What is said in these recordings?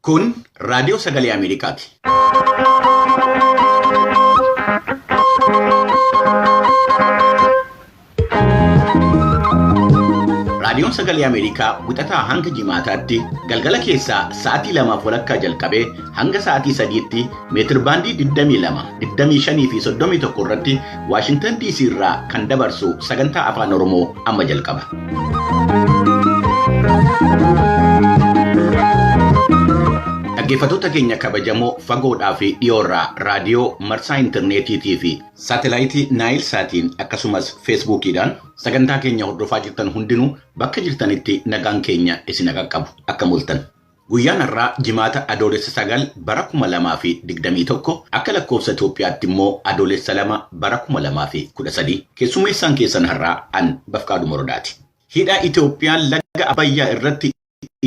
Kun raadiyoo sagalee Ameerikaati. Raadiyoon sagalee Ameerikaa wixataa hanga jimaataatti galgala keessaa sa'aatii lamaaf walakkaa jalqabee hanga sa'aatii sadiitti meetirbaandii 22, 25 fi 31 irratti Waashintan DC irraa kan dabarsu sagantaa afaan Oromoo amma jalqaba. Dhaggeeffattoota keenya kabajamoo fagoodhaa fi dhiyoorraa raadiyoo marsaa intarneetiitii fi saatelaayitii Naayil Saatiin akkasumas feesbuukiidhaan sagantaa keenya hordofaa jirtan hundinuu bakka jirtanitti nagaan keenya isin qaqqabu akka mul'atan. Guyyaan har'aa jimaata adoolessa 9 bara 2021 akka lakkoofsa Itoophiyaatti immoo adoolessa 2 bara 2013 keessummeessaan keessan har'aa an Bafqaadu Morodaati. Hidha Itoophiyaan laga Abbayyaa irratti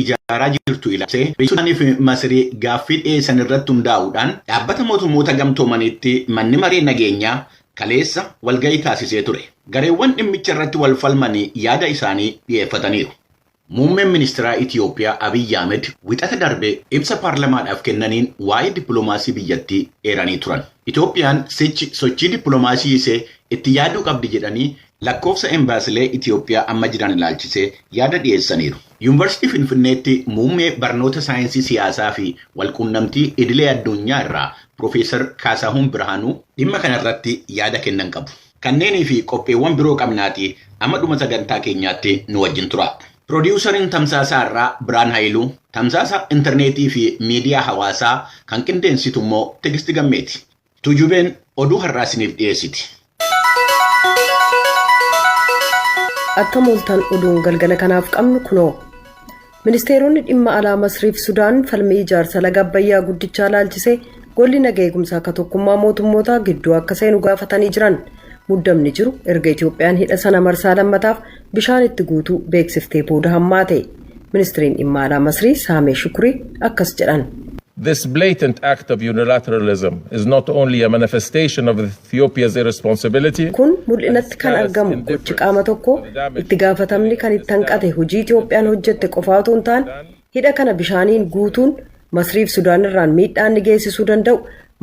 ijaaraa jirtu ilaalchisee Sudaanii fi Masirii gaaffii dhiyeessan irratti hundaa'uudhaan dhaabbata mootummoota gamtoomaniitti manni maree nageenyaa kaleessa walgahii taasisee ture. Gareewwan dhimmicha irratti wal falmanii yaada isaanii dhiyeeffataniiru. Muummeen ministeeraa Itiyoophiyaa Abiyyi Ahmed wixata darbe ibsa paarlamaadhaaf kennaniin waa'ee dippiloomaasii biyyattii eeranii turan. Itoophiyaan sichi sochii dippiloomaasii ishee itti yaaduu qabdi jedhanii lakkoofsa embaasilee Itiyoophiyaa amma jiran ilaalchisee yaada dhiyeessaniiru. Yuunivarsiitii Finfinneetti muummee barnoota saayinsii siyaasaa fi walquunnamtii idilee addunyaa irraa Piroofeesar Kaasahuun Birhaanuu dhimma kanarratti yaada kennan qabu. Kanneenii fi qopheewwan biroo qabnaatii amma dhuma sagantaa keenyaatti nu wajjin tura. Piroodiwusariin Tamsaasaa irraa Biraan Haayiluu, Tamsaasa intarneetii fi miidiyaa hawaasaa kan qindeensitu immoo Tigisti Gammeeti. Tuujubeen oduu har'aa isiniif dhiyeessiti. Akka mooltan oduun galgala kanaaf qabnu kunoo. Ministeeronni dhimma alaa Masriif Sudaan falmii ijaarsa laga Abbayyaa guddichaa laalchisee golli naga eegumsaa akka tokkummaa mootummootaa gidduu akka seenu gaafatanii jiran. Muddamni jiru erga Itoophiyaan hidha sana marsaa lammataaf bishaan itti guutuu beeksiftee booda hammaate. Ministiriin dhimma alaa Masrii Saamee Shukurii akkas jedhan. This blatant act of unilateralism is not only a manifestation of Ethiopia's irresponsibility. Kun mul'inatti kan argamu gochi qaama tokko itti gaafatamni kan itti hanqate hojii Itoophiyaan hojjette qofaa otoo hin taane hidha kana bishaaniin guutuun Masriif Sudaan irraan miidhaa inni geessisuu danda'u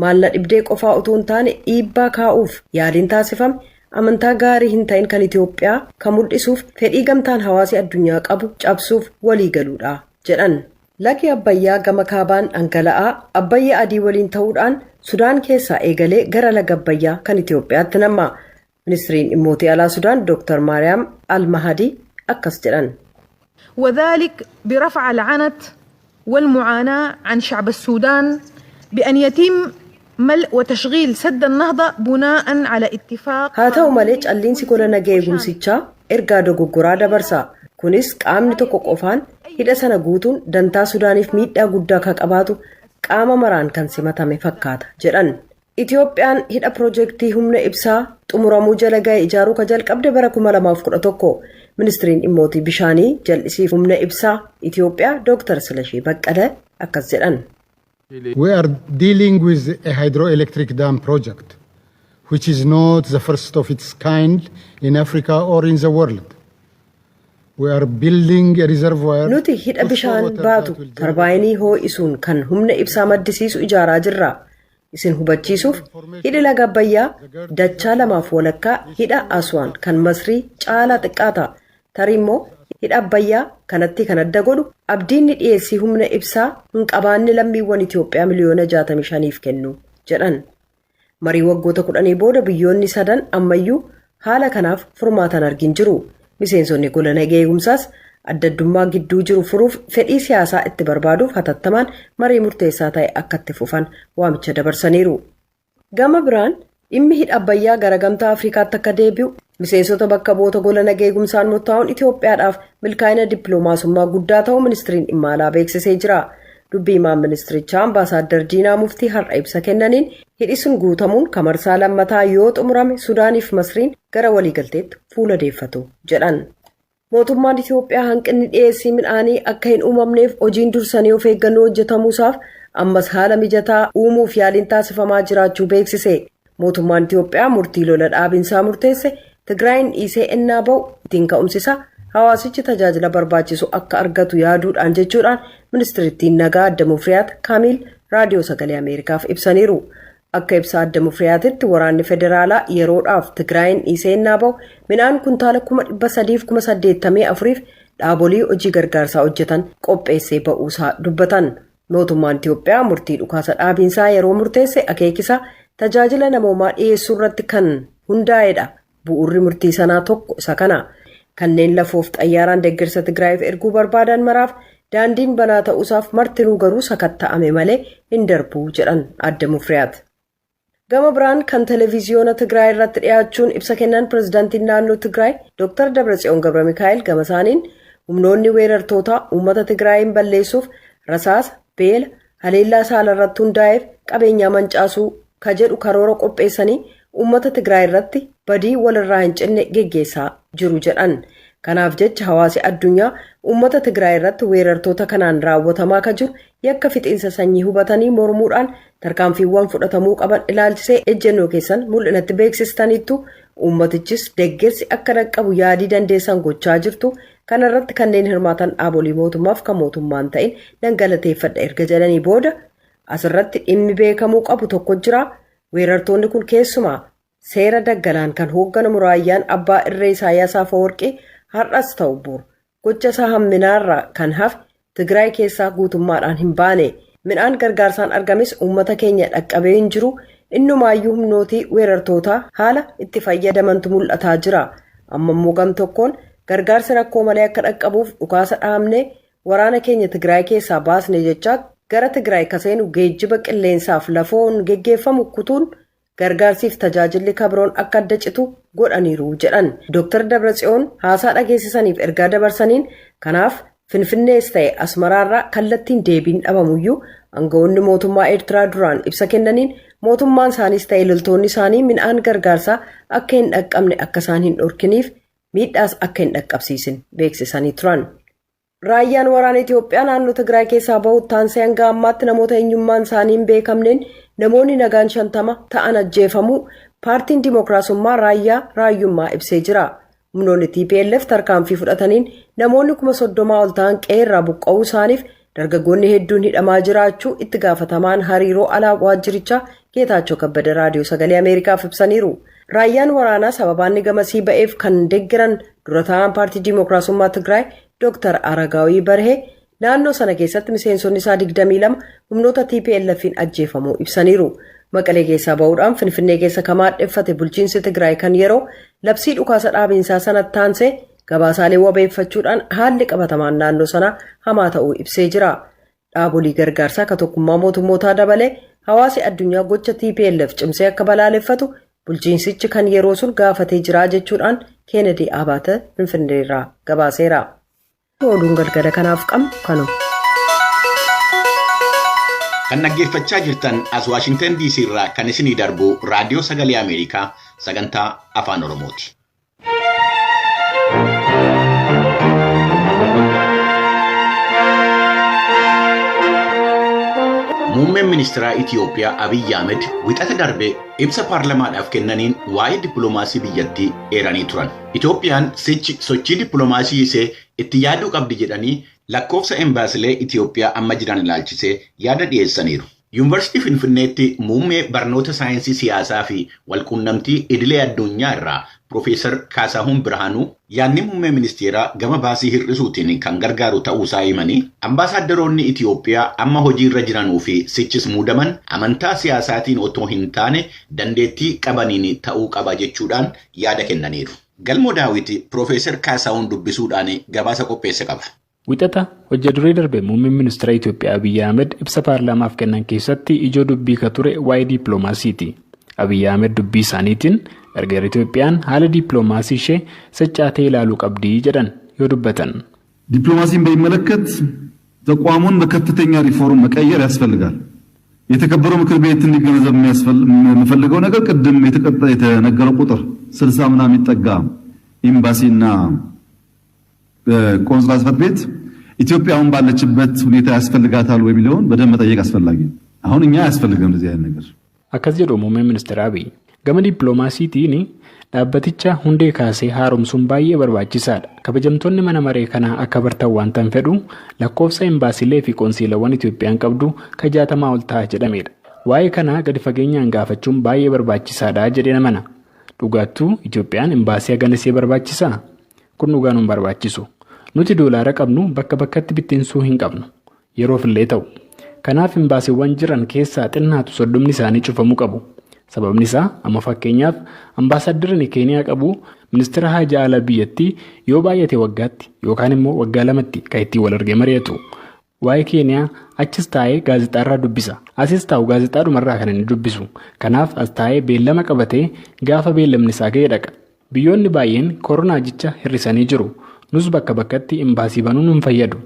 maal na dhibdee qofaa otoo hin taane dhiibbaa kaa'uuf yaaliin taasifame amantaa gaarii hin ta'in kan Itoophiyaa kan mul'isuuf fedhii gamtaan hawaasi addunyaa qabu cabsuuf walii galuudha jedhan. Lagi Abbayyaa gama kaabaan dhangala'aa Abbayya Adii waliin ta'uudhaan Sudaan keessaa eegalee gara laga Abbayyaa kan Itoophiyaatti namma. Ministiriin dhimmootii alaa Sudaan Dr. Maariyaam Al-Mahadii akkas jedhan. وذلك برفع العنت والمعاناة عن شعب السودان بأن يتم ملء وتشغيل سد النهضة بناء على اتفاق Haa ta'u malee calliinsi gola naga eegumsichaa ergaa dogoggoraa dabarsa. Kunis qaamni tokko qofaan hidha sana guutuun dantaa Sudaaniif miidhaa guddaa kan qabaatu qaama maraan kan simatame fakkaata jedhan. Itoophiyaan hidha piroojeektii humna ibsaa xumuramuu jala ga'e ijaaruu ka jalqabde bara 2011. Ministiriin dhimmootii bishaanii jal'isiif humna ibsaa Itoophiyaa Dr. Silashii Baqqalee akkas jedhan. We are dealing with a hydroelectric dam project, which is not the first of its kind in Africa or in the world. We are building a reservoir. Nuti hidha bishaan baatu tarbaayinii hoo'isuun kan humna ibsaa maddisiisu ijaaraa jirra. Isin hubachiisuuf hidhi laga Abbayyaa dachaa lamaaf walakkaa hidha Aswaan kan Masrii caalaa xiqqaata. Tarii immoo hidha Abbayyaa kanatti kan adda godhu abdiinni dhiyeessii humna ibsaa hin qabaanne lammiiwwan Itoophiyaa miliyoona 65f kennu jedhan. Marii waggoota 10 booda biyyoonni sadan ammayyuu haala kanaaf furmaatan argin jiru. Miseensonni gola nagaa eegumsaas adda addummaa gidduu jiru furuuf fedhii siyaasaa itti barbaaduuf hatattamaan marii murteessaa ta'e akka itti fufan waamicha dabarsaniiru. Gama biraan dhimmi hidha Abbayyaa gara gamtaa Afrikaatti akka deebi'u miseensota bakka bu'oota gola nagaa eegumsaan murtaa'uun Itoophiyaadhaaf milkaa'ina dippiloomaasummaa guddaa ta'uu ministiriin dhimma alaa beeksisee jira. Dubbii himaan ministirichaa Ambaasaaddar Diinaa Muftii har'a ibsa kennaniin hidhi sun guutamuun kamarsaa lammataa yoo xumurame Sudaaniif Masriin gara waliigalteetti fuula deeffatu jedhan. Mootummaan Itoophiyaa hanqinni dhiyeessii midhaanii akka hin uumamneef hojiin dursanii of eeggannoo hojjetamuusaaf ammas haala mijataa uumuuf yaaliin taasifamaa jiraachuu beeksise. Mootummaan Itoophiyaa murtii lola dhaabinsaa murteesse Tigraayin dhiisee ennaa ba'u ittiin ka'umsisa Hawaasichi tajaajila barbaachisu akka argatu yaaduudhaan jechuudhaan ministirittiin nagaa adda Mufriyaat Kaamiil Raadiyoo Sagalee Ameerikaaf ibsaniiru. Akka ibsa adda Mufriyaatitti, waraanni federaalaa yeroodhaaf Tigraayin dhiisee innaa bahu midhaan kuntaala 384,000 dhaabolii hojii gargaarsaa hojjetan qopheessee ba'uusaa dubbatan. Mootummaan Itiyoophiyaa murtii dhukaasa dhaabiinsaa yeroo murteesse akeekisaa tajaajila namoomaa dhiyeessuu irratti kan hundaa'edha. Bu'uurri murtii sanaa tokko isa kana. Kanneen lafoof xayyaaraan deeggarsa Tigraayiif erguu barbaadan maraaf daandiin banaa ta'uusaaf martinuu garuu sakatta'ame malee hin darbu jedhan adda Mufriyaat. Gama biraan kan televiziyoona Tigraay irratti dhiyaachuun ibsa kennan pirezidaantiin naannoo Tigraay Dr. Dabratsiyoon Gabra Mikaa'el gama isaaniin, humnoonni weerartootaa uummata Tigraayin balleessuuf rasaasa, beela, haleellaa saala irratti hundaa'eef qabeenyaa mancaasuu ka jedhu karoora qopheessanii uummata Tigraay irratti badii walirraa hin cinne geggeessaa jiru jedhan. Kanaaf jecha hawaasi addunyaa uummata Tigraay irratti weerartoota kanaan raawwatamaa ka jiru yakka fixiinsa sanyii hubatanii mormuudhaan tarkaanfiiwwan fudhatamuu qaban ilaalchisee ejjennoo keessan mul'inatti beeksistaniittu, uummatichis deeggarsi akka dhaqqabu yaadii dandeessan gochaa jirtu. Kana irratti kanneen hirmaatan dhaabolii mootummaaf kan mootummaan ta'in nan galateeffadha erga jedhanii booda, asirratti dhimmi beekamuu qabu tokko jira. Weerartoonni kun, keessumaa seera daggalaan kan hoogganamu raayyaan abbaa irree Isaayyaas Afawarqii, har'as ta'u bor gocha isaa hamminaarraa kan hafe Tigraay keessaa guutummaadhaan hin baane. Midhaan gargaarsaan argames uummata keenya dhaqqabee hin jiru. Innumaayyuu humnootii weerartootaa haala itti fayyadamantu mul'ataa jira. Amma immoo gam tokkoon gargaarsi rakkoo malee akka dhaqqabuuf dhukaasa dhaabnee waraana keenya Tigraay keessaa baasne jechaa gara Tigraay kaseenu geejjiba qilleensaaf lafoon geggeeffamu kutuun gargaarsiif tajaajilli kabroon akka adda citu godhaniiru jedhan. Dr. Dabratsiyoon haasaa dhageessisaniif ergaa dabarsaniin, kanaaf Finfinnees ta'e Asmaraarraa kallattiin deebiin dhabamuyyuu, aangawoonni mootummaa Eertiraa duraan ibsa kennaniin mootummaan isaaniis ta'e loltoonni isaanii midhaan gargaarsaa akka hin dhaqqabne akka isaan hin dhorkiniif miidhaas akka hin dhaqqabsiisin beeksisanii turan. Raayyaan waraana Itiyoophiyaa naannoo Tigraay keessaa bahutti taansee hanga ammaatti namoota eenyummaan isaanii hin beekamneen namoonni nagaan 50 ta'an ajjeefamuu Paartiin Dimookiraasummaa Raayyaa Raayyummaa ibsee jira. Humnoonni TPLF tarkaanfii fudhataniin namoonni 30,000 ol ta'an qe'eerraa buqqa'uu isaaniif dargaggoonni hedduun hidhamaa jiraachuu itti gaafatamaan hariiroo alaa waajjirichaa Geetaachoo Kabbada Raadiyoo Sagalee Ameerikaaf ibsaniiru. Raayyaan waraanaa sababaanni gamasii ba'eef kan deeggaran dura taa'aan Paartii Dimookiraasummaa Tigraay Dr. Aragaawii Barhee naannoo sana keessatti miseensonni isaa 22 humnoota TPLF'n ajjeefamuu ibsaniiru. Maqalee keessaa ba'uudhaan Finfinnee keessa kan maadheffate bulchiinsi Tigraay kan yeroo labsii dhukaasa dhaabiinsaa sanatti taansee gabaasaalee wabeeffachuudhaan haalli qabatamaan naannoo sanaa hamaa ta'uu ibsee jira. Dhaabolii gargaarsaa ka tokkummaa mootummootaa dabalee hawaasi addunyaa gocha TPLF cimsee akka balaaleffatu bulchiinsichi kan yeroo sun gaafatee jira jechuudhaan Keenedi Abaate Finfinneerraa gabaaseera. Oduun galgala kanaaf qabnu kanuma. Kan dhaggeeffachaa jirtan as Waashingtan DC irraa kan isinii darbu Raadiyoo Sagalee Ameerikaa sagantaa Afaan Oromooti. Muummeen ministeeraa Itiyoophiyaa Abiyyi Ahmed wixata darbe ibsa paarlamaadhaaf kennaniin waa'ee dippiloomaasii biyyattii eeranii turan. Itiyoophiyaan sichi sochii dippiloomaasii ishee itti yaaduu qabdi jedhanii lakkoofsa embaasilee Itiyoophiyaa amma jiran ilaalchisee yaada dhiyeessaniiru. Yuunivarsiitii Finfinneetti muummee barnoota saayinsii siyaasaa fi walquunnamtii idilee addunyaa irraa Piroofeesar Kaasahuun Birhaanuu yaadni muummee ministeeraa gama baasii hir'isuutiin kan gargaaru ta'uusaa himanii, ambaasaaddaroonni Itiyoophiyaa amma hojiirra jiranuu fi sichis muudaman amantaa siyaasaatiin otoo hin taane dandeettii qabaniin ta'uu qaba jechuudhaan yaada kennaniiru. Galmoo Daawiti Piroofeesar Kaasahuun dubbisuudhaan gabaasa qopheesse qaba. Wixata hojja duree darbe muummeen ministeera Itoophiyaa Abiyyi Ahmed ibsa paarlaamaaf kennan keessatti ijoo dubbii ka ture waa'ee dippiloomaasiiti. Abiyyi Ahmed dubbii isaaniitiin erga Itoophiyaan haala dippiloomaasii ishee saccaatee ilaaluu qabdii jedhan yoo dubbatan. ዲፕሎማሲን በሚመለከት ተቋሙን በከፍተኛ ሪፎርም መቀየር ያስፈልጋል። የተከበረው ምክር ቤት እንዲገነዘብ የምፈልገው ነገር ቅድም የተነገረው ቁጥር 60 ምናምን የሚጠጋ ኤምባሲና ቆንስላ ጽሕፈት ቤት ኢትዮጵያ አሁን ባለችበት ሁኔታ ያስፈልጋታል ወይ የሚለውን በደንብ መጠየቅ አስፈላጊ ነው። አሁን እኛ አያስፈልግም እንደዚህ አይነት ነገር። Akkas jedhu muummeen ministeera Abiy. Gama dippiloomaasiitiin dhaabbaticha hundee kaasee haaromsuun baay'ee barbaachisaadha. Kabajamtoonni mana maree kanaa akka bartan waan fedhu, lakkoofsa imbaasiilee fi qoonsiilawwan Itoophiyaan qabdu ka 60 ol ta'a jedhamedha. Waa'ee kanaa gadi fageenyaan gaafachuun baay'ee barbaachisaadha jedhee amana. Dhugaattuu Itoophiyaan imbaasii hagana ishee barbaachisaa? Kun dhugaan hin barbaachisu. Nuti doolaara qabnu bakka bakkatti bittinsuu hin qabnu. Yeroof illee ta'u. Kanaaf imbaasiiwwan jiran keessaa xinnaatu 30 isaanii cufamuu qabu. Sababni isaa amma fakkeenyaaf ambaasaaddarri Keeniyaa qabu ministeera haajaa alaa biyyattii yoo baay'ate waggaatti yookaan immoo waggaa 2tti kan ittiin wal argee mari'atu. Waa'ee Keeniyaa achis taa'ee gaazexaarraa dubbisa. Asis taa'u gaazexaadhumarraa kan inni dubbisu. Kanaaf as taa'ee beellama qabatee gaafa beellamni isaa ga'e dhaqa. Biyyoonni baay'een koronaa jecha hir'isanii jiru. Nus bakka bakkatti imbaasii banuun hin fayyadu.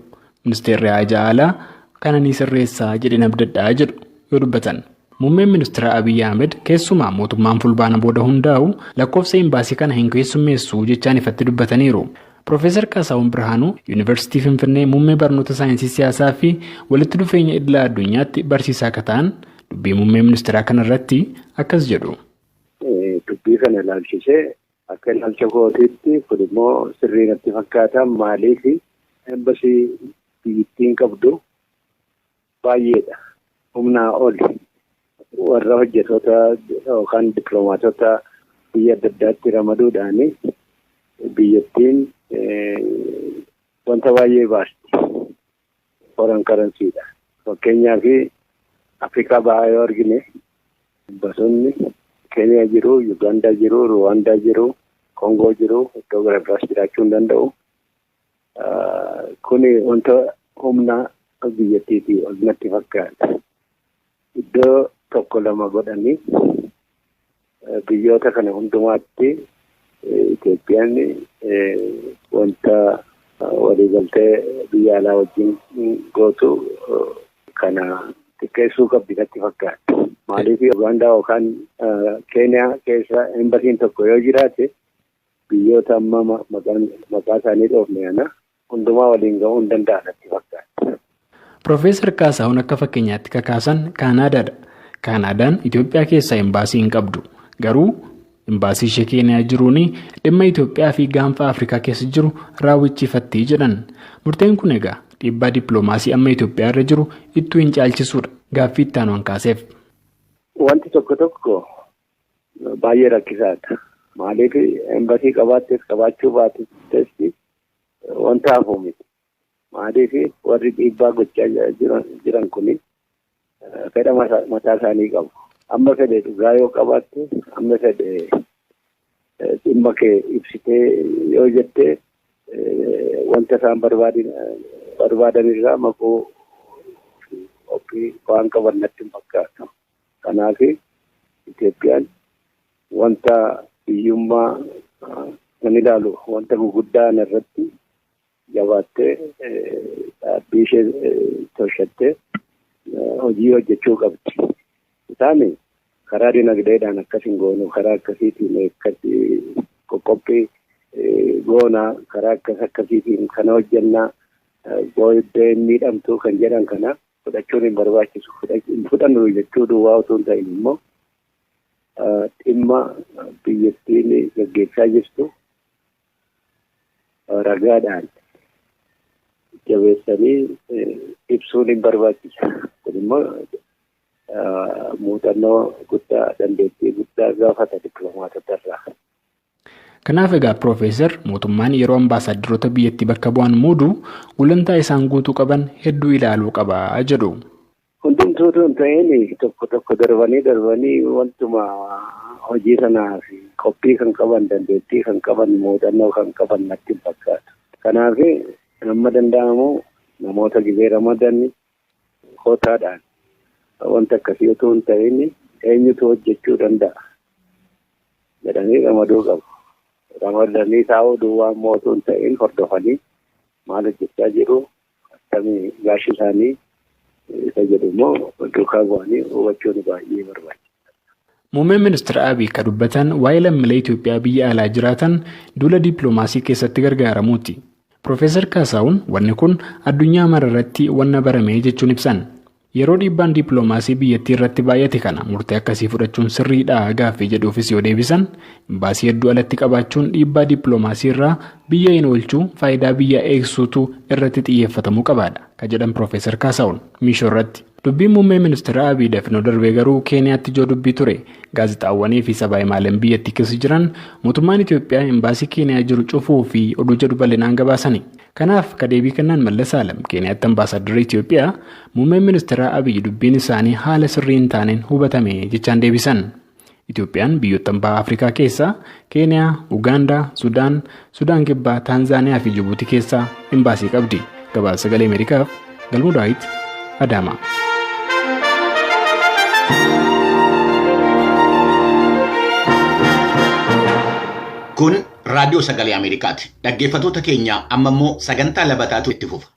Ministeerri haajaa alaa kana ni sirreessaa jedheen abdadhaa jedhu yoo dubbatan. Muummeen ministeera Abiyyi Ahmed keessumaa mootummaan Fulbaana booda hundaa'u lakkoofsa imbaasii kana hin keessummeessu jechaan ifatti dubbataniiru. Piroofeesar Kaasaawun Birhaanuu Yuunivarsiitii Finfinnee muummee barnoota saayinsii siyaasaa fi walitti dhufeenya idila addunyaatti barsiisaa akka ta'an dubbii muummee ministeeraa kanarratti akkas jedhu. Dubbii kana ilaalchisee akka ilaalcha kootiitti kun immoo sirrii natti fakkaata. Maaliif? Embasii biyyattiin qabdu baay'eedha. Humnaa oli. Warra hojjetoota yookaan dippiloomaatota biyya adda addaatti ramaduudhaan biyyattiin wanta baay'ee baasti. Foreign currencyidha. Fakkeenyaaf Afrikaa Bahaa yoo argine, embasonni Keeniyaa jiru, Yugaandaa jiru, Ruwaandaa jiru, Koongoo jiru, iddoo gara biraas jiraachuu hin danda'u. Kuni wanta humna biyyattiitii ol natti fakkaata. Iddoo tokko lama godhanii biyyoota kana hundumaatti Itoophiyaan wanta waliigaltee biyya alaa wajjin gootu kana xiqqeessuu qabdi natti fakkaata. Maaliif? Ugaandaa yookaan Keeniyaa keessa embasiin tokko yoo jiraate, biyyoota amma maqaa isaanii dhoofne kana hundumaa waliin ga'uu hin danda'a natti fakkaata. Piroofeesar Kaasaahun akka fakkeenyaatti kakaasan Kaanaadaadha. Kaanaadaan Itoophiyaa keessaa imbaasii hin qabdu. Garuu imbaasii ishee Keeniyaa jiruun dhimma Itoophiyaa fi gaanfa Afrikaa keessa jiru raawwachiifatti jedhan. Murteen kun egaa dhiibbaa dippiloomaasii amma Itoophiyaa irra jiru ittuu hin caalchisuudha. Gaaffii itti aanu kaaseef. Wanti tokko tokko baay'ee rakkisaadha. Maaliif? Embasii qabaattees qabaachuu baattees wanta hafu miti. Maaliif? Warri dhiibbaa gochaa jiran kuni fedha mataa isaanii qabu. Amma fedhe dhugaa yoo qabaatte, amma fedhe dhimma kee ibsitee yoo jettee, wanta isaan barbaadan irraa maquu qophii waan qaban natti hin fakkaatu. Kanaaf Itoophiyaan wanta biyyummaa kan ilaalu, wanta guguddaa irratti jabaattee, dhaabbii ishee tolchattee hojii hojjechuu qabdi. Isaan karaa dinagdeedhaan akkas hin goonu, karaa akkasiitiin akkasii qoqqophii goonaa, karaa akkas akkasiitiin kana hojjennaa, booddee miidhamtuu kan jedhan kana fudhachuun hin barbaachisu. Hin fudhannu jechuu duwwaa otoo hin ta'in immoo dhimma biyyattiin gaggeessaa jirtu ragaadhaan jabeessanii ibsuun hin barbaachisa. Kun immoo muuxannoo guddaa, dandeettii guddaa gaafata dippiloomaatota irraa. Kanaaf egaa Piroofeesar, mootummaan yeroo ambaasaadarota biyyattii bakka bu'an muudu gulantaa isaan guutuu qaban hedduu ilaaluu qaba jedhu. Hundumtuutu hin ta'in, tokko tokko darbanii darbanii wantuma hojii sanaaf qophii kan qaban, dandeettii kan qaban, muuxannoo kan qaban natti hin fakkaatu. Kanaaf amma danda'amu namoota gizee ramadan kootaadhaan wanta akkasii otoo hin ta'in, eenyutu hojjechuu danda'a jedhanii ramaduu qabu. Ramadanii taa'uu duwwaa immoo otoo hin ta'in, hordofanii maal hojjechaa jiru, akkamii gaashi isaanii isa jedhu immoo duukaa bu'anii hubachuun baay'ee barbaachisa. Muummeen ministeera Abiy kan dubbatan waa'ee lammiilee Itoophiyaa biyya alaa jiraatan duula dippiloomaasii keessatti gargaaramuuti. Piroofeesar Kaasaawun wanni kun addunyaa mara irratti wanna barame jechuun ibsan. Yeroo dhiibbaan dippiloomaasii biyyattii irratti baay'ate kana murtee akkasii fudhachuun sirriidha gaaffii jedhuufis yoo deebisan, imbaasii hedduu alatti qabaachuun dhiibbaa dippiloomaasii irraa biyya hin oolchuu, faayidaa biyya eegsuutu irratti xiyyeeffatamuu qabaadha ka jedhan Piroofeesar Kaasaawun Miishoo irratti. Dubbiin muummee ministeera Abiy dafinoo darbee garuu Keeniyaatti ijoo dubbii ture. Gaazexaawwanii fi sabaa himaaleen biyyattii keessa jiran mootummaan Itoophiyaa imbaasii Keeniyaa jiru cufuu fi oduu jedhu bal'inaan gabaasani. Kanaaf ka deebii kennan Mallas Alam, Keeniyaatti ambaasaaddarri Itoophiyaa, muummeen ministeera Abiy dubbiin isaanii haala sirrii hin taaneen hubatame jechaan deebisan. Itoophiyaan biyyoota baha Afrikaa keessaa Keeniyaa, Ugaandaa, Sudaan, Sudaan Kibbaa, Taanzaaniyaa fi Jibuutii keessaa imbaasii qabdi. Gabaasa Sagalee Ameerikaaf Galmoo Daawit, Adaamaa. Kun raadiyoo Sagalee Ameerikaati. Dhaggeeffattoota keenya, amma immoo sagantaa labataatu itti fufa.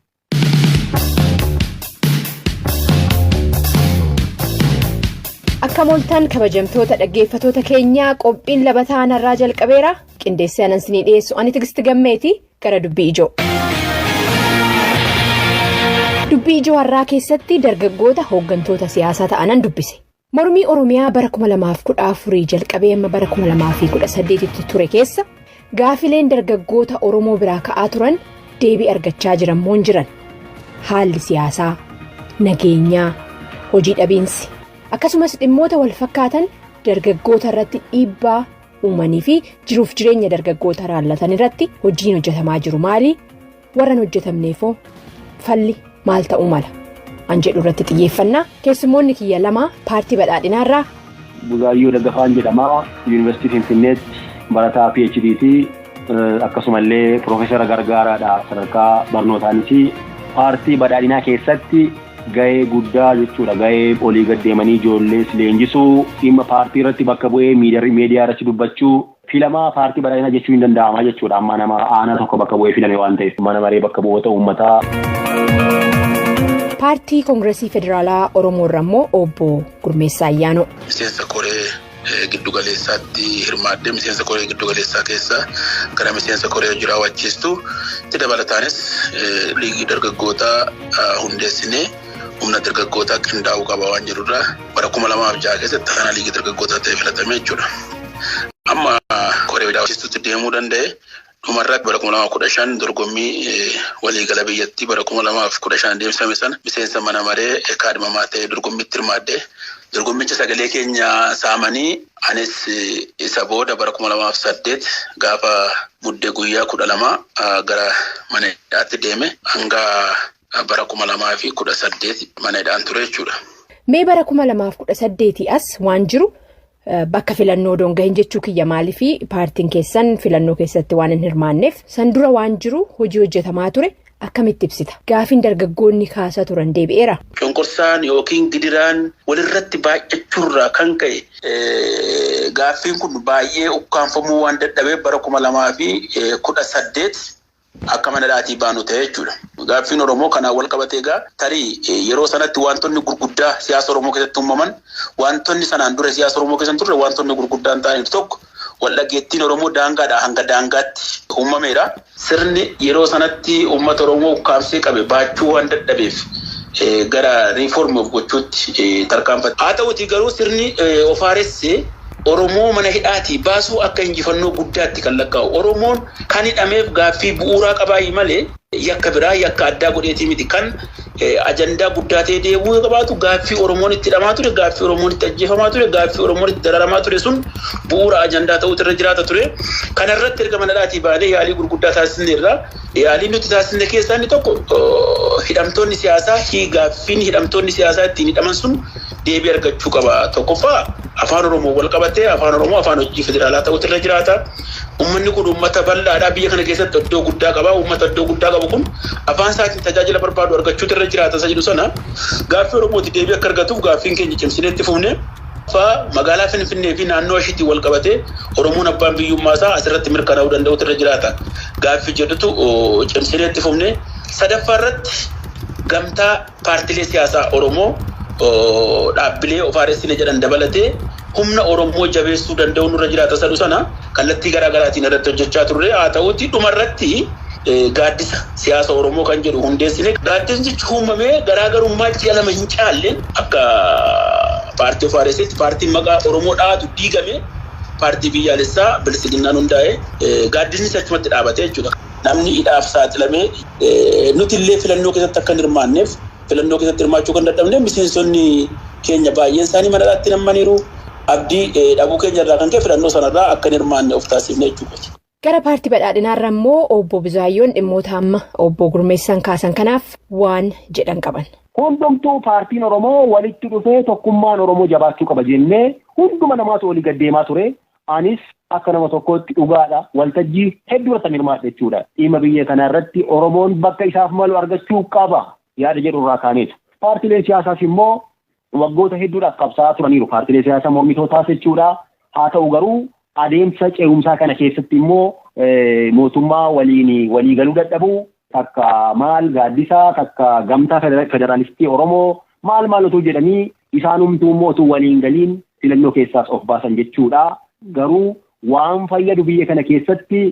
Akka mooltan, kabajamtoota dhaggeeffatoota keenyaa, qophiin labataa har'aa jalqabeera. Qindeessee anan isinii dhiyeessu ani Tigisti Gammeeti. Gara dubbii ijoo. Dubbii ijoo har'aa keessatti dargaggoota hooggantoota siyaasaa ta'anan dubbise. Mormii Oromiyaa bara 2014 jalqabee amma bara 2018tti ture keessa gaafileen dargaggoota Oromoo biraa ka'aa turan deebii argachaa jiran moo hin jiran? Haalli siyaasaa, nageenyaa, hojii dhabiinsi akkasumas dhimmoota wal fakkaatan dargaggoota irratti dhiibbaa uumanii fi jiruuf jireenya dargaggoota raallatan irratti hojiin hojjetamaa jiru maali? Warra hin hojjetamneefoo falli maal ta'uu mala? An jedhu irratti xiyyeeffannaa. Keessummoonni kiyya lama Paartii Badhaadhinaa irraa. Buzaayyoo Daggafaan jedhama. Yuunivarsiitii Finfinneetti barataa PhD'ti. Akkasumallee Piroofeesara gargaaraadha sadarkaa barnootaanis. Paartii Badhaadhinaa keessatti gahee guddaa jechuudha. Gahee olii gad deemanii ijoollees leenjisuu, dhimma paartii irratti bakka bu'ee miidiyaa irratti dubbachuu, filamaa Paartii Badhaadhinaa jechuun hin danda'ama jechuudha. Amma nama aanaa tokko bakka bu'ee filame waan ta'eef, mana maree bakka bu'oota uummataa. Paartii Koongiresii Federaalaa Oromoo irra immoo Obbo Gurmeessaa Ayyaanoo. Miseensa koree giddugaleessaatti hirmaadde, miseensa koree giddugaleessaa keessaa gara miseensa koree hojii raawwachiistu itti dabalataanis liigii dargaggootaa hundeessinee humna dargaggootaa qindaa'uu qaba waan jedhurraa bara 2006 keessatti aanaa liigii dargaggootaa ta'e filatame jechuudha. Amma koree raawwachiistutti deemuu danda'e. Dhumarratti bara 2015 dorgommii waliigala biyyattii bara 2015 adeemsifame sana miseensa mana maree kaadhimamaa ta'ee dorgommiitti hirmaadhe. Dorgommicha sagalee keenya saamanii, anis isa booda bara 2008 gaafa Muddee guyyaa 12 gara mana hidhaatti deeme, hanga bara 2018 mana hidhaan ture jechuudha. Mee bara 2018 as waan jiru, bakka filannoo odoon gahin jechuu kiyya, maaliif paartiin keessan filannoo keessatti waan hin hirmaanneef, san dura waan jiru, hojii hojjetamaa ture akkamitti ibsita? Gaafiin dargaggoonni kaasaa turan deebi'eera? Cunqursaan yookiin gidiraan walirratti baay'achuurraa kan ka'e gaaffiin kun baay'ee ukkaanfamuu waan dadhabeef bara 2018 akka mana hidhaatii baanu ta'e jechuudha. Gaaffiin Oromoo kanaan wal qabatee egaa tarii yeroo sanatti wantoonni gurguddaa siyaasa Oromoo keessatti uumaman, wantoonni sanaan dura siyaasa Oromoo keessa hin turre, wantoonni gurguddaan ta'aniif tokko wal dhageettiin Oromoo daangaadhaa hanga daangaatti uumameera. Sirni yeroo sanatti uummata Oromoo ukkaamsee qabe baachuu waan dadhabeef gara reform of gochuutti tarkaanfate. Haa ta'utii garuu sirni ofaaressee Oromoo mana hidhaatii baasuu akka injifannoo guddaatti kan lakkaa'u. Oromoon kan hidhameef gaaffii bu'uuraa qabaayi malee yakka biraa, yakka addaa godheetii miti. Kan ajandaa guddaa ta'ee deebi'uu qabaatu gaaffii Oromoon itti hidhamaa ture, gaaffii Oromoon itti ajjeefamaa ture, gaaffii Oromoon itti dararamaa ture sun bu'uura ajandaa ta'uutu irra jiraata ture. Kana irratti erga mana hidhaatii baanee yaalii gurguddaa taasisneerra. Yaalii nuti taasisne keessaa inni tokko hidhamtoonni siyaasaa, gaaffiin hidhamtoonni siyaasaa ittiin hidhaman sun deebii argachuu qaba. Tokkoffaa, Afaan Oromoo wal qabatee Afaan Oromoo afaan hojii federaalaa ta'utu irra jiraata. Uummanni kun uummata bal'aadha. Biyya kana keessatti iddoo guddaa qaba. Uummata iddoo guddaa qabu kun afaan isaatiin tajaajila barbaadu argachuutu irra jiraata isa jedhu sana gaaffii Oromooti deebii akka argatuuf gaaffiin keenya cimsinee itti fufne. Magaalaa Finfinnee fi naannoo ishiitiin wal qabatee Oromoon abbaan biyyummaa isaa asirratti mirkanaa'uu danda'utu irra jiraata. Gaaffii jedhutu cimsinee itti fufne. Sadaffaa irratti gamtaa paartilee siyaasaa Oromoo, dhaabbilee ofaaressine jedhan dabalatee, humna Oromoo jabeessuu danda'u nurra jiraata sadhu sana kallattii garaa garaatiin irratti hojjechaa turre. Haa ta'uuti dhumarratti Gaaddisa Siyaasa Oromoo kan jedhu hundeessine. Gaaddisnichi uumamee garaagarummaa ji'a 2 hin caalleen akka paartii OFRS'tti paartiin maqaa Oromoo dhaatu diigame, paartii biyyaalessaa Bilisiginnaan hundaa'e, gaaddisnis achumatti dhaabate jechuudha. Namni hidhaaf saaxilamee, nuti illee filannoo keessatti akka hin hirmaanneef, filannoo keessatti hirmaachuu kan dadhabne, miseensonni keenya baay'een isaanii mana hidhaatti nammaniiru. Abdii dhabuu keenya irraa kan ka'e filannoo sanarraa akka hin hirmaanne of taasifne jechuudha. Gara paartii badhaadhinaarra immoo obbo Buzaayyoon dhimmoota amma obbo Gurmeessaan kaasan kanaaf waan jedhan qaban. Hundumtuu paartiin Oromoo walitti dhufee tokkummaan Oromoo jabaachuu qaba jennee hunduma namaatu walii gad deemaa ture. Anis akka nama tokkootti dhugaadha waltajjii hedduu irratti hirmaadhe jechuudha. Dhimma biyya kanaa irratti Oromoon bakka isaaf malu argachuu qaba yaada jedhu irraa kaaneetu. Paartiileen siyaasaas immoo waggoota hedduudhaaf qabsaa'aa turaniiru. Paartiilee siyaasaa mormitootaas jechuudha. Haa ta'u garuu, adeemsa ce'umsaa kana keessatti immoo mootummaa waliin waliigaluu dadhabuu, takka maal gaaddisaa, takka Gamtaa Federaalistii Oromoo, maal maal otoo jedhanii, isaanumtuu immoo otoo waliin galiin filannoo keessaas of baasan jechuudha. Garuu waan fayyadu biyya kana keessatti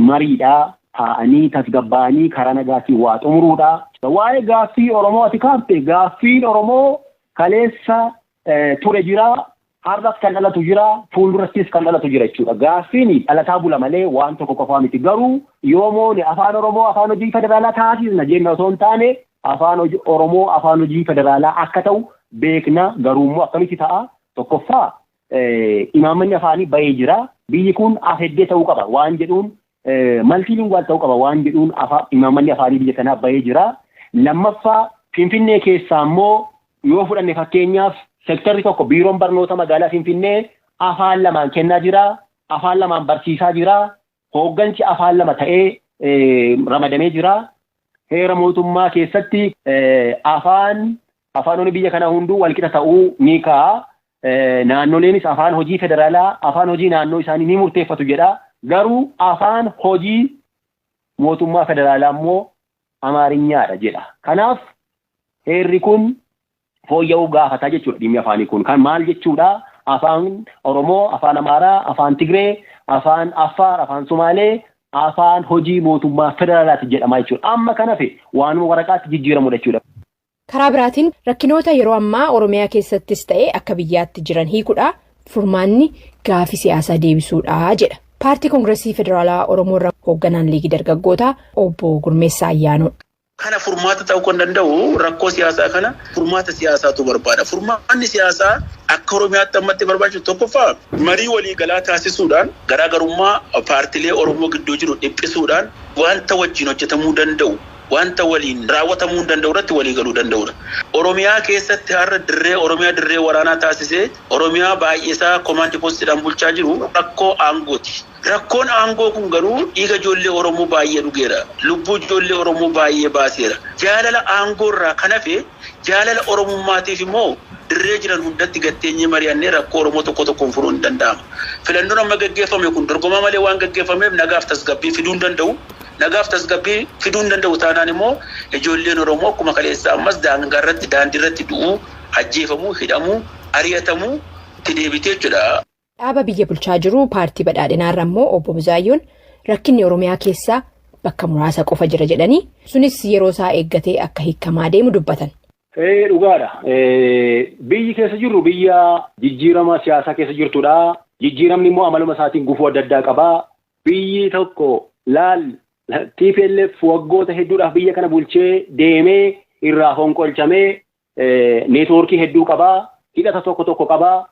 mariidha. Taa'anii tasgabbaa'anii karaa nagaatiin waa xumuruudha. Waa'ee gaaffii Oromoo ati kaafte, gaaffiin Oromoo kaleessa ture jira. Har'as kan dhalatu jira, fuuldurattis kan dhalatu jira jechuudha. Gaaffiin dhalataa bula malee waan tokko qofaa miti. Garuu yoomoon afaan Oromoo afaan hojii federaalaa taasisna jenna osoo hin taane, afaan Oromoo afaan hojii federaalaa akka ta'u beekna. Garuu immoo akkamitti ta'a? Tokkoffaa, imaammanni afaanii bahee jira. Biyyi kun afheddee ta'uu qaba waan jedhuun, multilingual ta'uu qaba waan jedhuun, imaammanni afaanii biyya kanaa bahee jira. Lammaffaa, Finfinnee keessaa immoo yoo fudhanne, fakkeenyaaf sektarri tokko, biiroon barnoota magaalaa Finfinnee afaan lamaan kennaa jira. Afaan lamaan barsiisaa jira. Hooggansi afaan lama ta'ee ramadamee jira. Heera mootummaa keessatti afaanonni biyya kanaa hunduu walqixa ta'uu ni kaa'a. Naannoleenis afaan hojii federaalaa, afaan hojii naannoo isaanii ni murteeffatu jedha. Garuu afaan hojii mootummaa federaalaa immoo Amaarinyaadha jedha. Kanaaf heerri kun fooyya'uu gaafataa jechuudha dhimmi afaanii kun. Kan maal jechuudha? Afaan Oromoo, afaan Amaaraa, afaan Tigree, afaan Affaar, afaan Sumaalee afaan hojii mootummaa federaalaati jedhama jechuudha. Amma kan hafe waanuma waraqaatti jijjiiramudha jechuudha. Karaa biraatiin rakkinoota yeroo ammaa Oromiyaa keessattis ta'e akka biyyaatti jiran hiikuudha. Furmaanni gaafii siyaasaa deebisuudha jedha. Paartii Koongiresii Federaalaa Oromoo irra hoogganaan Liigii Dargaggootaa obbo Gurmeessaa Ayyaanoo. Kana furmaata ta'uu kan danda'u, rakkoo siyaasaa kana furmaata siyaasaatu barbaada. Furmaanni siyaasaa akka Oromiyaatti ammatti barbaachisu, tokkoffaa, marii waliigalaa taasisuudhaan garaagarummaa paartilee Oromoo gidduu jiru dhiphisuudhaan wanta wajjin hojjetamuu danda'u, wanta waliin raawwatamuu danda'u irratti walii galuu danda'udha. Oromiyaa keessatti har'a dirree Oromiyaa dirree waraanaa taasisee Oromiyaa baay'eesaa command postiidhaan bulchaa jiru rakkoo aangooti. Rakkoon aangoo kun garuu dhiiga ijoollee Oromoo baay'ee dhugeera. Lubbuu ijoollee Oromoo baay'ee baaseera. Jaalala aangoo irraa kan hafe, jaalala Oromummaatiif immoo dirree jiran hundatti gatteenyee mari'annee rakkoo Oromoo tokko tokkoon furuun hin danda'ama. Filannoon amma gaggeeffame kun dorgomaa malee waan gaggeeffameef nagaaf tasgabbii fiduu hin danda'u. Nagaaf tasgabbii fiduu hin danda'u taanaan immoo ijoolleen Oromoo akkuma kaleessaa ammas daangaa irratti, daandii irratti du'uu, ajjeefamuu, hidhamuu, ari'atamuu itti deebitee jechuudha. Dhaaba biyya bulchaa jiru paartii badhaadhinaarra immoo obbo Buzaayyoon rakkinni Oromiyaa keessaa bakka muraasa qofa jira jedhanii, sunis yeroo isaa eeggatee akka hiikamaa deemu dubbatan. Dhugaadha. Biyyi keessa jirru biyya jijjiirama siyaasaa keessa jirtudha. Jijjiiramni immoo amaluma isaatiin gufuu adda addaa qaba. Biyyi tokko laal, TPLF waggoota hedduudhaaf biyya kana bulchee deemee irraa fonqolchamee networkii hedduu qabaa. Hidhata tokko tokko qabaa.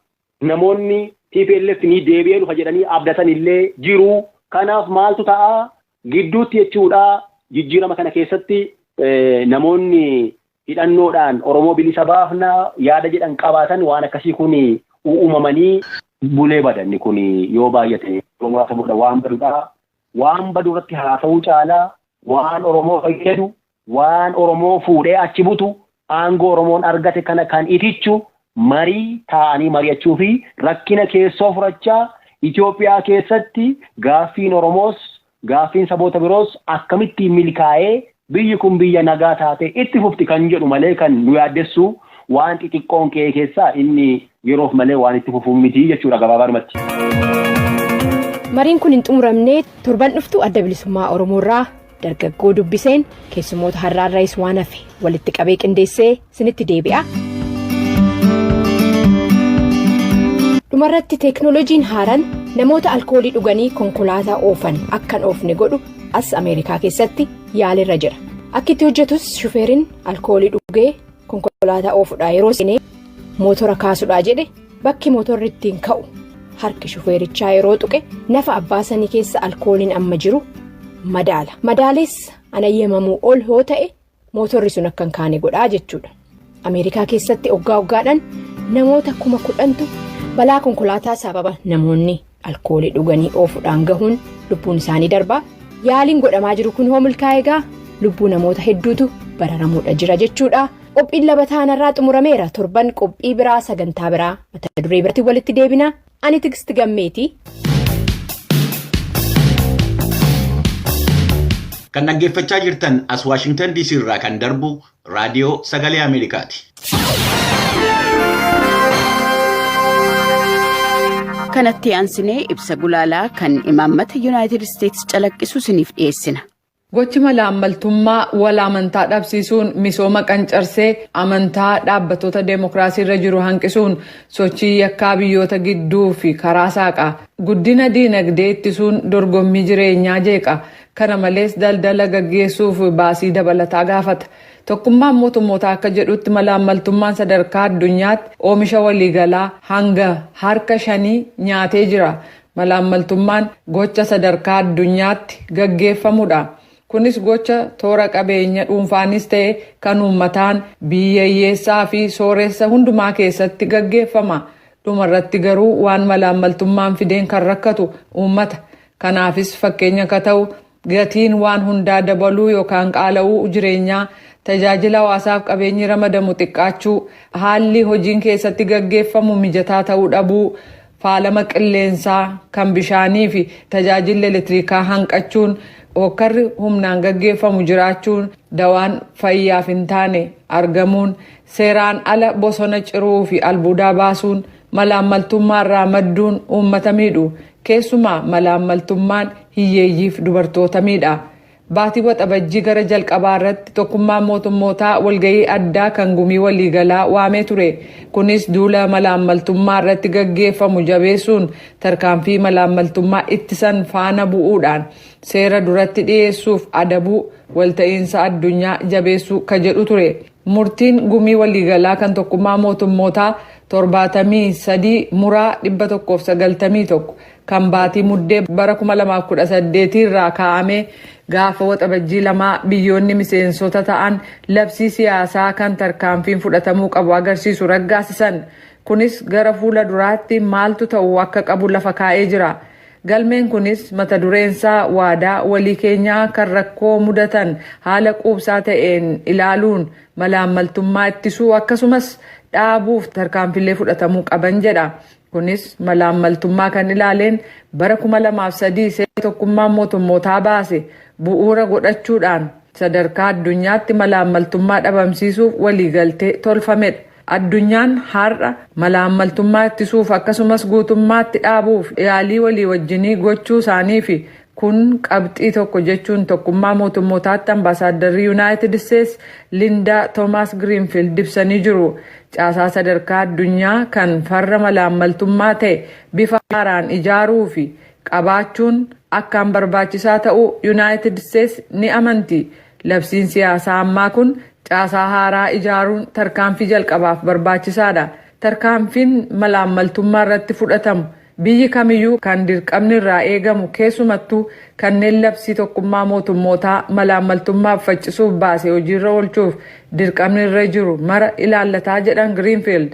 Namoonni TPLF ni deebi'ee dhufa jedhanii abdatan illee jiru. Kanaaf maaltu ta'a? Gidduutti jechuudha, jijjiirama kana keessatti namoonni hidhannoodhaan Oromoo bilisa baafna yaada jedhan qabaatan, waan akkasii kun uumamanii bulee badanni kun yoo baay'ate yeroo muraasa booda waan badudha. Waan badu irratti haasa'uu caalaa waan Oromoo fayyadu, waan Oromoo fuudhee achi butu, aangoo Oromoon argate kana kan itichu marii taa'anii mari'achuu fi rakkina keessoo furachaa Itoophiyaa keessatti gaaffiin Oromoos, gaaffiin saboota biroos akkamittiin milkaa'ee biyyi kun biyya nagaa taate itti fufti kan jedhu malee, kan nu yaaddessu waan xixiqqoon qe'ee keessaa inni yeroof malee waan itti fufuu miti jechuudha gabaabaadhumatti. Mariin kun hin xumuramne. Torban dhuftu Adda Bilisummaa Oromoo irraa Dargaggoo dubbiseen keessummoota har'aarraayis waan hafe walitti qabee qindeessee isinitti deebi'a. Dhumarratti, teeknooloojiin haaraan namoota alkoolii dhuganii konkolaataa oofan akkan oofne godhu as Ameerikaa keessatti yaalirra jira. Akka itti hojjetus, shufeeriin alkoolii dhugee konkolaataa oofudhaa yeroo seenee mootora kaasudhaa jedhe, bakki mootorri ittiin ka'u harki shufeerichaa yeroo tuqe, nafa abbaasanii keessa alkooliin amma jiru madaala. Madaalees anayyamamuu ol yoo ta'e, mootorri sun akka hin kaane godhaa jechuudha. Ameerikaa keessatti oggaa oggaadhaan namoota 10,000tu balaa konkolaataa sababa namoonni alkoolii dhuganii oofuudhaan gahuun lubbuun isaanii darbaa. Yaaliin godhamaa jiru kun hoo milkaa'ee egaa, lubbuu namoota hedduutu bararamuudha jira jechuudha. Qophiin labataanarraa xumurameera. Torban qophii biraa, sagantaa biraa, mata duree biraatti walitti deebina. Ani Tigist Gammeeti. Kan dhaggeeffachaa jirtan as Waashingtan DC irraa kan darbu Raadiyoo Sagalee Ameerikaati. Kanatti aansinee ibsa gulaalaa kan imaammata Yuunaayitid Isteetsi calaqqisu isiniif dhiyeessina. Gochi malaammaltummaa wal amantaa dhabsiisuun misooma qancarsee, amantaa dhaabbattoota deemokiraasii irra jiru hanqisuun sochii yakkaa biyyoota gidduu fi karaa saaqa. Guddina diinagdee ittisuun dorgommii jireenyaa jeeqa. Kana malees, daldala gaggeessuuf baasii dabalataa gaafata. Tokkummaan Mootummootaa akka jedhutti, malaammaltummaan sadarkaa addunyaatti oomisha waliigalaa hanga harka shanii nyaatee jira. Malaammaltummaan gocha sadarkaa addunyaatti gaggeeffamudha. Kunis gocha toora qabeenya dhuunfaanis ta'e kan uummataan biyya hiyyeessaa fi sooressa hundumaa keessatti gaggeeffama. Dhumarratti garuu waan malaammaltummaan fideen kan rakkatu uummata. Kanaafis fakkeenya akka ta'u, gatiin waan hundaa dabaluu yookaan qaala'uu jireenyaa, tajaajila hawaasaaf qabeenyi ramadamu xiqqaachuu, haalli hojiin keessatti gaggeeffamu mijataa ta'uu dhabuu, faalama qilleensaa, kan bishaanii fi tajaajilli elektirikaa hanqachuun, hokkarri humnaan gaggeeffamu jiraachuun, dawaan fayyaaf hin taane argamuun, seeraan ala bosona ciruu fi albuudaa baasuun malaammaltummaa irraa madduun uummata miidhu. Keessumaa malaammaltummaan hiyyeeyyiif dubartoota miidha. Baatii Waxabajjii gara jalqabaa irratti Tokkummaan Mootummootaa walgahii addaa kan gumii waliigalaa waamee ture. Kunis duula malaammaltummaa irratti gaggeeffamu jabeessuun, tarkaanfii malaammaltummaa ittisan faana bu'uudhaan seera duratti dhiyeessuuf adabuu, walta'iinsa addunyaa jabeessuu ka jedhu ture. Murtiin gumii waliigalaa kan Tokkummaa Mootummootaa 73/191 kan baatii Muddee bara 2018 irraa kaa'amee, gaafa Waxabajjii 2 biyyoonni miseensota ta'an labsii siyaasaa kan tarkaanfiin fudhatamuu qabu agarsiisu raggaasisan. Kunis gara fuula duraatti maaltu ta'uu akka qabu lafa kaa'ee jira. Galmeen kunis mata dureensaa "Waadaa walii keenyaa kan rakkoo mudatan haala quubsaa ta'een ilaaluun malaammaltummaa ittisuu akkasumas dhaabuuf tarkaanfilee fudhatamuu qaban" jedha. Kunis malaammaltummaa kan ilaaleen bara 2003 seera Tokkummaan Mootummootaa baase bu'uura godhachuudhaan sadarkaa addunyaatti malaammaltummaa dhabamsiisuuf waliigaltee tolfamedha. Addunyaan har'a malaammaltummaa ittisuuf akkasumas guutummaatti dhaabuuf yaalii walii wajjinii gochuu isaanii fi kun qabxii tokko jechuun Tokkummaa Mootummootaatti ambaasaaddarri Yuunaayitid Isteets Lindaa Toomaas Giriinfiild ibsanii jiru. Caasaa sadarkaa addunyaa kan farra malaammaltummaa ta'e bifa haaraan ijaaruu fi qabaachuun akkaan barbaachisaa ta'uu Yuunaayitid Isteets ni amanti. Labsiin siyaasaa ammaa kun caasaa haaraa ijaaruun tarkaanfii jalqabaaf barbaachisaadha. Tarkaanfiin malaammaltummaa irratti fudhatamu biyyi kamiyyuu kan dirqamni irraa eegamu, keessumattuu kanneen labsii Tokkummaa Mootummootaa malaammaltummaaf faccisuuf baase hojiirra oolchuuf dirqamni irra jiru mara ilaallataa jedhan Giriinfiild.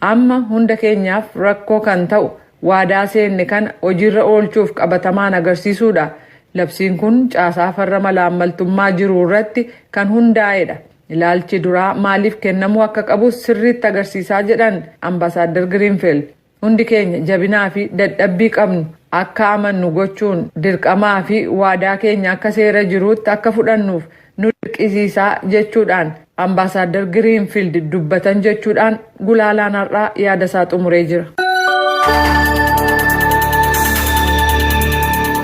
Amma hunda keenyaaf rakkoo kan ta'u waadaa seenne kana hojiirra oolchuuf qabatamaan agarsiisuudha. Labsiin kun caasaa farra malaammaltummaa jiru irratti kan hundaa'edha. Ilaalchi duraa maaliif kennamuu akka qabus sirriitti agarsiisaa jedhan ambaasaadar Giriinfiild. Hundi keenya jabinaa fi dadhabbii qabnu akka amannu gochuun dirqamaa fi waadaa keenya akka seera jiruutti akka fudhannuuf nu dirqisiisaa jechuudhaan ambaasaadar Giriinfiild dubbatan jechuudhaan gulaalaan har'aa yaada isaa xumuree jira.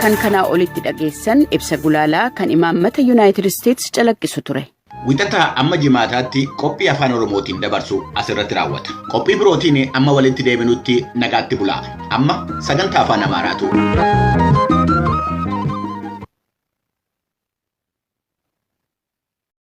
Kan kanaa olitti dhageessan ibsa gulaalaa kan imaammata Yuunaayitid Isteetsi calaqqisu ture. Wixataa amma jimaataatti qophii afaan Oromootiin dabarsu asirratti raawwata. Qophii birootiin amma walitti deebinutti nagaatti bulaa. Amma sagantaa afaan Amaaraatu.